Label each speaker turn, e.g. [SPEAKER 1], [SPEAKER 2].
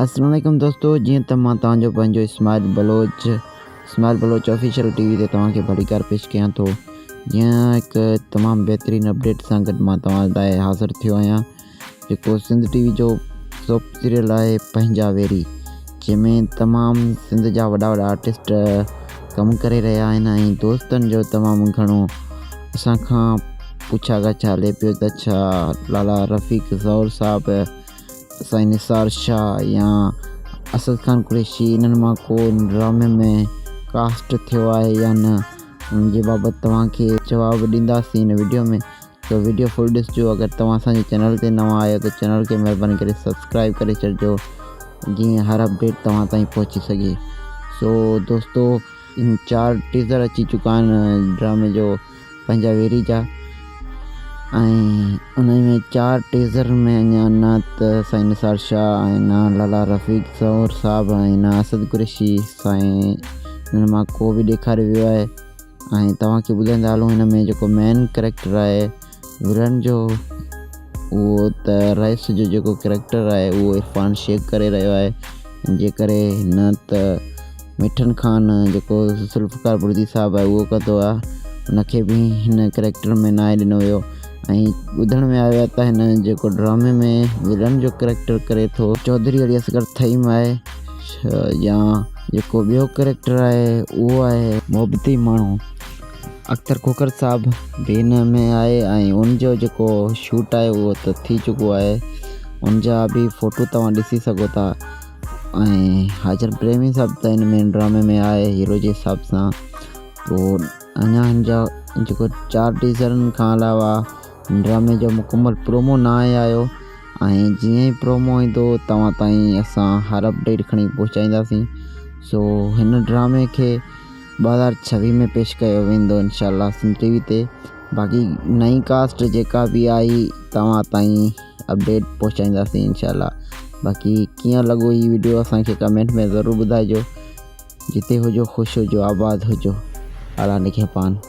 [SPEAKER 1] السلام عليڪم دوستو جيئن ته مان توهان جو پنهنجو Ismail Baloch Ismail Baloch official T V تي توهان کي ڀليڪار پيش ڪيان ٿو جيئن هڪ تمام بهترين اپڊيٽ سان گڏ مان توهان لاء حاضر ٿيو آهيان جيڪو سنڌ ٽي وي جو سوپ سيريل آهي پنهنجا ويري جنهن ۾ تمام سنڌ جا وڏا وڏا آرٽسٽ ڪم ڪري رهيا آهن ۽ دوستن جو تمام گهڻو اسان کان پڇا ڳاڇا هلي پيو ته ڇا لالا رفيق زئور صاحب سائين نثار شاهه يا اسد خان قريشي انهن مان ڪو ان ڊرامي ۾ ڪاسٽ ٿيو آهي يا نه ان جي بابت توهان کي جواب ڏينداسين هن وڊيو ۾ سو وڊيو فل ڏسجو اگر توهان اسان جي چينل تي نوان آهيو ته چينل کي مهرباني ڪري سبسڪرائب ڪري ڇڏجو جيئن هر اپڊيٽ توهان تائين پهچي سگهي سو دوستو چار ٽيزر اچي چڪا آهن ڊرامي جو پنهنجا ويري جا ۽ ان ۾ چار ٽيزر ۾ اڃا نه ته سائين نثار شاهه ۽ نه لالا رفيق زئور صاحب ۽ نه اسد قريشي سائين انهن مان ڪو به ڏيکاريو ويو آهي ۽ توهان کي ٻڌائيندا هلون هن ۾ جيڪو مين ڪريڪٽر آهي ولن جو اهو ته رئيس جو جيڪو ڪريڪٽر آهي اهو عرفان شيخ ڪري رهيو آهي جي ڪري نه ته مٺن خان جيڪو ذوالفقار بڙدي صاحب آهي اهو ڪندو آهي ان کي به هن ڪريڪٽر ۾ ناهي ڏنو ويو ۽ ٻڌڻ ۾ آيو آهي ته هن جيڪو ڊرامي ۾ ولن جو ڪريڪٽر ڪري ٿو چوڌري علي اصغر ٿهيم آهي يا جيڪو ٻيو ڪريڪٽر آهي اهو آهي محبتي ماڻهو اختر کوکر صاحب به هن ۾ آهي ۽ ان جو جيڪو شوٽ آهي اهو ته ٿي چڪو آهي ان جا به فوٽو توهان ڏسي سگهو ٿا ۽ حاجر پريمي صاحب ته هن ۾ ڊرامي ۾ آهي هيرو جي حساب سان پوء اڃا هن جا جيڪو چار ٽيزرن کان علاوه ڊرامي جو مڪمل پرومو نه آهي آيو ۽ جيئن ئي پرومو ايندو توهان تائين اسان هر اپڊيٽ کڻي پهچائينداسين سو هن ڊرامي کي 2026 ۾ پيش ڪيو ويندو انشاء الله سنڌ ٽي وي تي باقي نئين ڪاسٽ جيڪا به آئي توهان تائين اپڊيٽ پهچائينداسين انشاء الله باقي ڪيئن لڳو هي ويڊيو اسانکي ڪمينٽ ۾ ضرور ٻڌائجو جتي هجو خوش هجو آباد هجو الله نگهبان.